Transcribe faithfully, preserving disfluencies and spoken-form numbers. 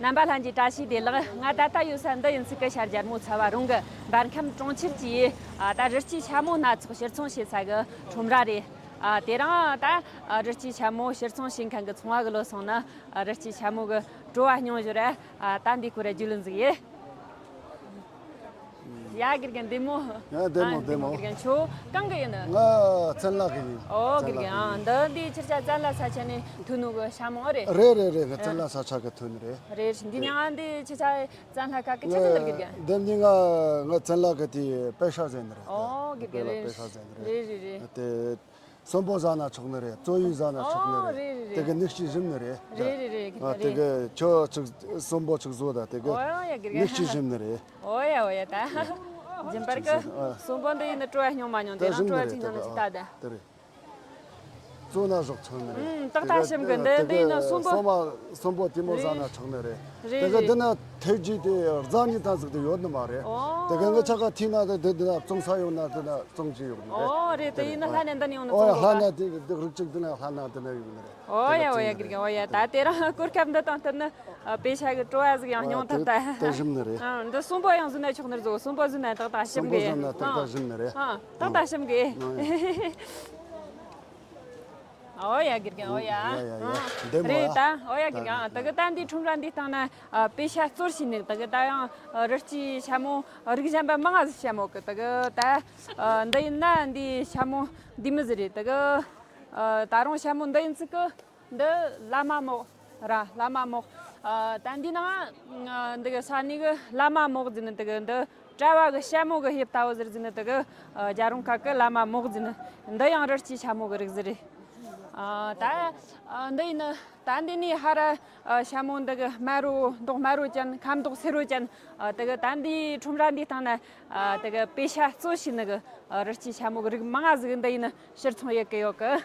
རྣམ་པ་ལྷན་རྒྱས་བཀྲ་ཤིས་བདེ་ལེགས། ང་ད་ལྟ་ཡོད་ས་འདི་ཡིན་ཚིག་གི་ཤར་རྒྱལ་མོ་ཚ་བ་རོང་གི་འབར་ཁམས་གྲོང་ཁྱེར་གྱི་ཨ་ད་རི་སྐྱེས་ཤ་མོ་སྣ་ཚོགས་ཕྱིར་ཚོང་བྱེད་ས་གི་ཁྲོམ་ར་རེད། ཨ་དེ་རིང་ད་ཨ་རི་སྐྱེས་ཤ་མོ་ཕྱིར་ཚོང་བྱེད་མཁན་གྱི་ཚོང་བ་གི་ལོ་སོང་ན་ཨ་རི་སྐྱེས་ཤ་མོ་གི་བྲོ་བ་སྙོམས་བཞིན་ར་ཨ་ད་འདི་ཁོ་ར་རྒྱུས་ལོན་ཟིག་ཡེ། ཡ་དགེ་རྒན་བདེ་མོ། ཡ་བདེ་མོ། ཨ་བདེ་མོ། དགེ་རྒན་ཁྱོད་གང་གི་ཡིན། ང་བཙན་ལ་གི་ཡིན། ཨོ་བཙན་ལ་གི་ཡིན། ཨ་འདི་འདི་ཕྱིར་ཆ་བཙན་ལ་ས་ཆ་ནས་ཐོན་ནོ་གི་ཤ་མོ་རེད། རེད་རེད་རེད། ང་བཙན་ལ་ས་ཆ་གི་ཐོན་རེད། རེད་རེད། འདི་ཉང་འདི་ཕྱིར་ཆ་བཙན་ལ་ཁ་གི་ཆ་ཚང་དགེ་རྒན། འདི་འདི་ང་ང་བཙན་ལ་གི་དེ་པེ་ཤ་ཟེར་ནི་རེད། ཨོ་དགེ་རྒན་རེད། པེ་ཤ་ཟེར་ནི་རེད། རེད་རེད་རེད། དེ་གསོན་པོ་ཟ་ན་ཆོག་ནི་རེད། བཙོ་ཡུག་ཟ་ན་ཆོག་ནི་ཨོ་རེད། རེད་རེད་དེ་རེད། གི་ནིག་ཅིག་ཞིམ་ནི་རེད། རེད་རེད་རེད། ཨ་དེ་རེད། གི་ཁྱོད་ཅིག་གསོན་པོ་ཅིག་བཟོ་ད་དེ་གི་ཨོ་ཡ་དགེ་རྒན། ནིག་ཅིག་ཞིམ་ནི་རེད། ཨོ་ཡ་ཨོ་ཡ་ད། རྒྱུན་པར་གི་ཨ་གསོན་པོ་འདི་ཡིན་ན་བྲོ་བ་སྙོམས་མ་མྱོང་། དེ་ད་རང་ཞིམ་བྲོ་ནི་བ་རེད། ཅིག་དེ་སྙོམས་ན་གི་ཅིག་ལྟ་ད། དེ་རེད། བཙོ་ན་ཟོག་ཚང་ནི་རེད། ཨུམ་ཏག་ཏག་ཞིམ་གི། འདི་འདི་ཡིན་ན་གསོན་པོ། གསོན་པོ་དེ་མོ་ཟ་ན་ཆོག་ནི་རེད། རེད་དེ་གི་རེད། འདི་ན་ཐེབས་རྗེས་དེ་རྫ་ནི་ད་ཟིག་དེ་ཡོད་ནི་མ་རེད། ཨོ། དེ་གི་ངི་ཆ་ག་ཐི་ན་དེ་དེ་འདི་ན་བཙོང་ས་ཡོང་ན་དེ་ན་བཙོང་རྒྱུ་ཡོད་ནི་རེད། ཨོ་རེད། དེ་ཡིན་ན་ལྷ་ནས་འདི་ནས་ཡོང་ནི་ཨོ་ཡ་བཙོང་ལྷ་ན་དེ་དེ་རིགས་གཅིག་འདི་ན་ལྷ་ན་དེ་ན་ཡོད་ནི་རེད། ཨོ་ཡ་ཨོ་ཡ་དེ་ན་དེ་ན་དེ་ན་ཨོ་ཡ་ད་དེ་རང་གོ་སྐབས་འདི་དང་བསྟུན་ནི་ཨ་པེ་ཤ་གི་བྲོ་བ་ཟིག་ཡང་ཨོ་མྱོང་ཐུབ་ད། དེ་ཞིམ་ནི་རེད། ཨ་འདི་གསོན་པོ་ཡང་བཟོས་ན་ཆོག་ནི་རེད། གསོན་པོ་བཟོས་ན་ཏག་ཏག་ཞིམ་གི། གསོན་པོ་བཟོས་ན་ཏག་ཏག་ཞིམ་ནི་རེད། ཨ་ཏག་ཏག་ཞིམ་གི། ཨོ་ཡ་དགེ་རྒན་ཨོ་ཡ། ཡ་ཡ་ཡ། ཨ་བདེ་མོ་རེད་ཡ། ད་ཨོ་ཡ་དགེ་རྒན། ཨ་ད་གི་ད་འདི་ཁྲོམ་ར་འདི་སྟེང་ན་ཨ་པེ་ཤ་གཙོར་བྱས་ནས་ད་གི་ད་ཡང་རི་སྐྱེས་ཤ་མོ་རིགས་གཞན་པ་མང་ང་ཟིག་ཤ་མོ་གི། ད་གི་ད་ཨ་འདི་ཡིན་ན་འདི་ཤ་མོ་འདི་མོ་ཟིག་རེད། ད་གི་ཨ་ད་རུང་ཤ་མོ་འདི་ཡིན་ཚིག་གི། འདི་བླ་མ་མོག་ར་བླ་མ་མོག་ཨ་ད་འདི་ནང་ཨ་འདི་གི་ས་ནི་གི་བླ་མ་མོག་ཟེར་ནི་དེ་གི། འདི་གྲྭ་བ་གི་ཞྭ་མོ་གི་ཧེབ་ལྟ་བུ་ཟེར་ཟེར་ནི་དེ་གི། ཨ་རྒྱ་རོང་ཁ་གི་བླ་མ་མོག་ཟེར་ནི། འདི་ཡང་རི་སྐྱེས་ཞྭ་མོ་གི་རིགས་ཟིག་རེད། ཨ་ད་ཨ་འདི་ཡིན་ནི་ད་འདི་ནི་ཧ་ར་ཨ་ཞྭ་མོ་འདི་གི་དམར་རོ་མདོག་དམར་རོ་ཅན། ཁ་མདོག་སེར་རོ་ཅན། ཨ་དེ་གི་ད་འདི་ཁྲོམ་ར་འདི་སྟེང་ན་ཨ་དེ་གི་པེ་ཤ་གཙོ་བྱས་ནི་གི་ཨ་རི་སྐྱེས་ཞྭ་མོ་གི་རིགས་མང་ང་ཟིག་འདི་ཡིན་ནི་ཕྱིར་ཚོང་ཡེད་གི་ཡོད་གི།